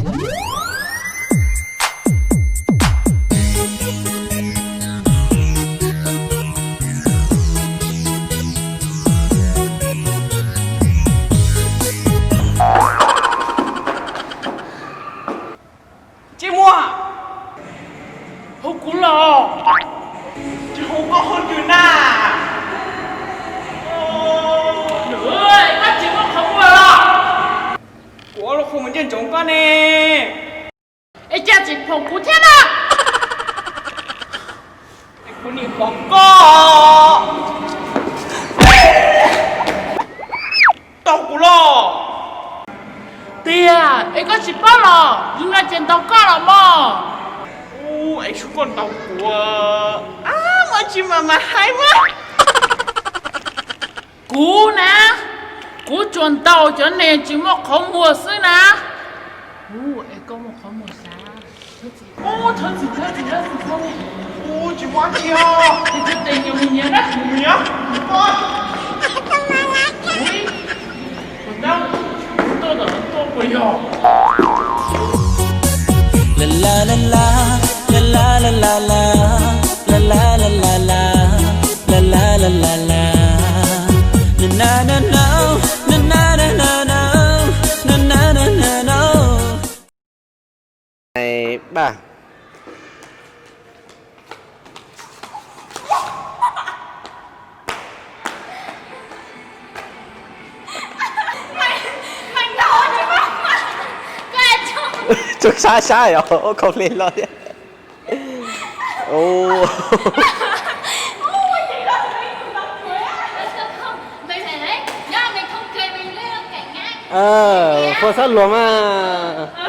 Tsis muaj, hu kuv los, tsis hu koj hu twg na. Nws, koj tsis muaj qhov muag los? Kuv ua lub qhov muag ntsia ntsoov koj ne. Es cas tsis pom kuv thiab na? Kuv nim pom koj. Ntaus kuv los? Tiag, es koj tsis paub los? Yog no ces ntaus koj los mog. Ub, es sub koj ntaus kuv. Ab, muaj tsis mas mas hais mas. Kuv na, kuv tsuas ntaus cov neeg tsis muaj qhov muag xwb na. Ub, es koj muaj qhov muag sav. Ub, thov txim, thov txim, thov txim, thov txim. Ub, tsis muaj dab tsi os. Tes nyuag mus nyiav na. Mus nyiav. Ub, tus nab tuaj tom tuaj puas yog? La la la la, la la la la la, la la la la la, la la la la la. Na na na na, na na na na na, na na na na na. Ba. Tsuas sab sab os, ua khau hle los thiab. Ua xab luag mas.